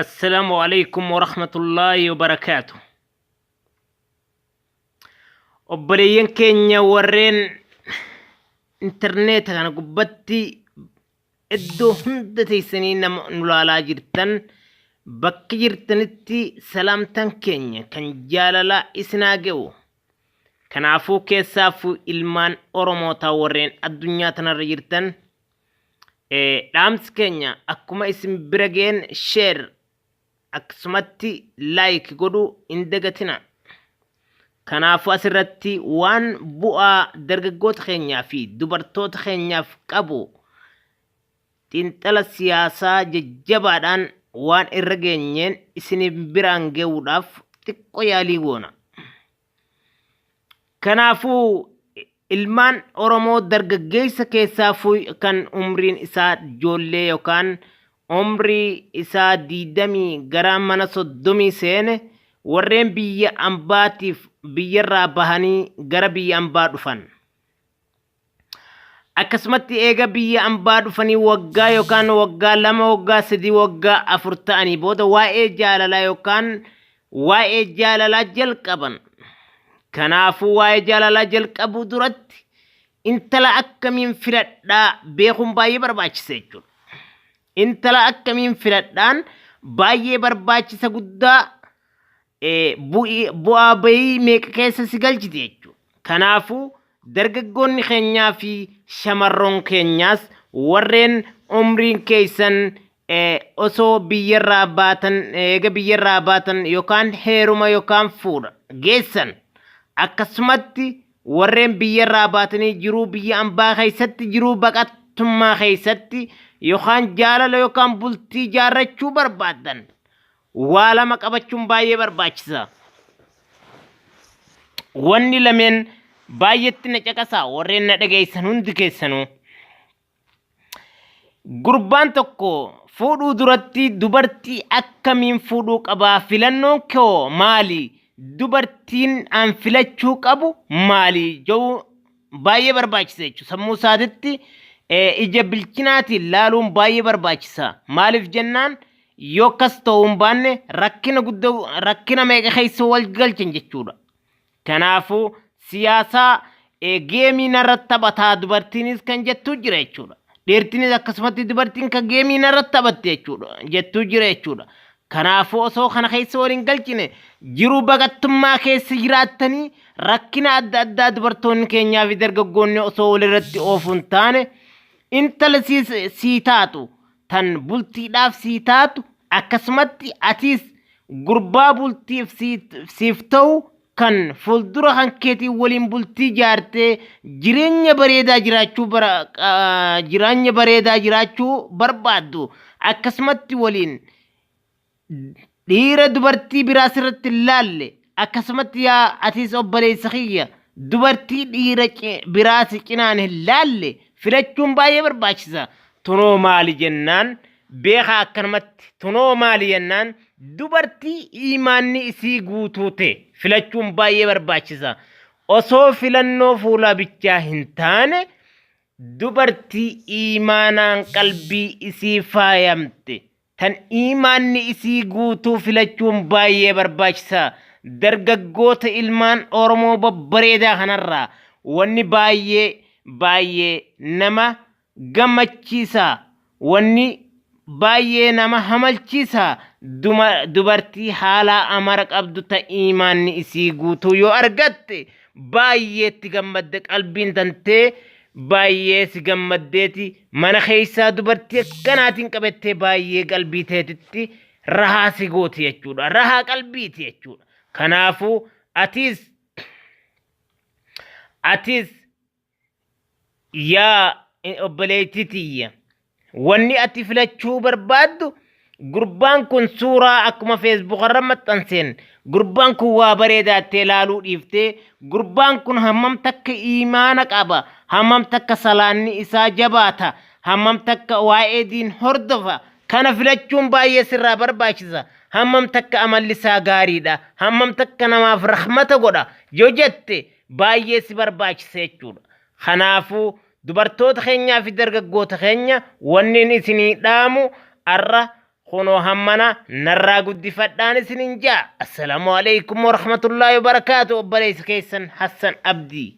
Assalaamu alaikum warahmatullaahi wabarakaatu. Obboleeyyan keenya warreen intarneeta kana gubbatti iddoo hunda teessanii nama nu laalaa jirtan bakka jirtanitti salaamtaan keenya kan jaalalaa isinaa ga'u. Kanaafuu keessaafuu ilmaan Oromootaa warreen addunyaa tanarra jirtan Dhaamsi keenya akkuma isin bira ga'een share akkasumatti like godhuu hin dagatina. Kanaafuu asirratti waan bu'aa dargaggoota keenyaa fi dubartoota keenyaaf qabu xiinxala siyaasaa jajjabaadhaan waan irra geenyeen isin biraan ga'uudhaaf xiqqoo yaalii goona. Kanaafuu ilmaan Oromoo dargaggeessa keessaafuu kan umriin isaa ijoollee yookaan umrii isaa diidamii gara mana soddomii seene warreen biyya ambaatiif biyyarraa bahanii gara biyya ambaa dhufan. Akkasumatti eega biyya ambaa dhufanii waggaa yookaan waggaa 2, waggaa 3, waggaa 4 ta'anii booda waa'ee jaalalaa yookaan waa'ee jaalalaa jalqaban. Kanaafuu waa'ee jaalalaa jalqabuu duratti intala akkamiin filadhaa beekuun baay'ee barbaachisa jechuudha. Intala akkamiin filadhaan baay'ee barbaachisa guddaa bu'aa bayii meeqa keessa si galchiti jechuudha. Kanaafuu dargaggoonni keenyaa fi shamarroon keenyaas warreen umriin keessan osoo biyyarraa baatan eega biyyarraa baatan yookaan heeruma yookaan fuudha geessan akkasumatti warreen biyyarraa baatanii jiruu biyya ambaa keessatti jiruu baqattummaa keessatti yookaan jaalala yookaan bultii jaarrachuu barbaadan Waa lama qabachuun baay'ee barbaachisa. Wanni lameen baay'eetti na caqasaa warreen na dhageessan hundi keessanuu. Gurbaan tokko fuudhuu duratti dubartii akkamiin fuudhuu qabaa? Filannoon koo maali? Dubartiin an filachuu qabu maali? Jedhu baay'ee barbaachisa jechuudha. Sammuu isaatitti ija bilchinaatiin laaluun baay'ee barbaachisa. Maaliif jennaan yoo akkas ta'uu hin baanne rakkina guddaa rakkina meeqa keessa wal galchan jechuudha. Kanaafuu siyaasaa geemii narratti taphataa dubartiinis kan jettuu jira jechuudha. Dhiirtinis akkasumatti dubartiin kan geemii narratti taphatte jechuudha jettuu jira jechuudha. Kanaafuu osoo kana keessa wal hin galchine jiruu baqattummaa keessa jiraattanii rakkina adda addaa dubartoonni keenyaa fi dargaggoonni osoo walirratti oofuu hin taane intala sii taatu tan bultiidhaaf sii taatu akkasumatti atiis gurbaa bultiif siif ta'u kan fuuldura kan keetiin waliin bultii jaartee jireenya bareedaa jiraachuu bara jireenya bareedaa jiraachuu barbaaddu akkasumatti waliin dhiira dubartii biraa sirratti hin laalle akkasumatti yaa atiis obboleessa kiyya dubartii dhiira biraa si cinaan hin laalle filachuun baay'ee barbaachisa. Tunoo maali jennaan beekaa akkanumatti tunoo maali jennaan dubartii iimaanni isii guutuu ta'e filachuun baay'ee barbaachisa. Osoo filannoo fuulaa bichaa hin taane dubartii iimaanaan qalbii isii faayamte tan iimaanni isii guutuu filachuun baay'ee barbaachisa. Dargaggoota ilmaan Oromoo babbareedaa kanarraa wanni baay'ee baay'ee nama gammachiisa. Wanni baay'ee nama hamalchiisa dubartii haalaa amara qabdu ta iimaanni isii guutuu yoo argatte baay'eetti gammadda qalbiin tantee baay'ee si gammaddeeti mana keessaa dubartii akkanaatiin qabattee baay'ee qalbii teetitti rahaa si gooti jechuudha. Rahaa qalbiiti jechuudha. Kanaafuu atis yaa obboleettii tiyya Wanni ati filachuu barbaaddu gurbaan kun suuraa akkuma feesbuukarra maxxanseen gurbaan kun waa bareedaattee laaluu dhiiftee gurbaan kun hammam takka iimaana qaba hammam takka salaanni isaa jabaata hammam takka waa'ee diin hordofa kana filachuun baay'ee sirraa barbaachisa hammam takka amalli isaa gaariidha hammam takka namaaf rahmata godha yoo jette baay'ee si barbaachisa jechuudha kanaafuu Dubartoota keenyaa fi dargaggoota keenya wannin isinii dhaamu arra Kunoo hammana narraa guddifadhaan isinin ja'a. Assalaamu alaikum warahmatullaahi wabarakaatu. Obboleessa keessan Hassan Abdii.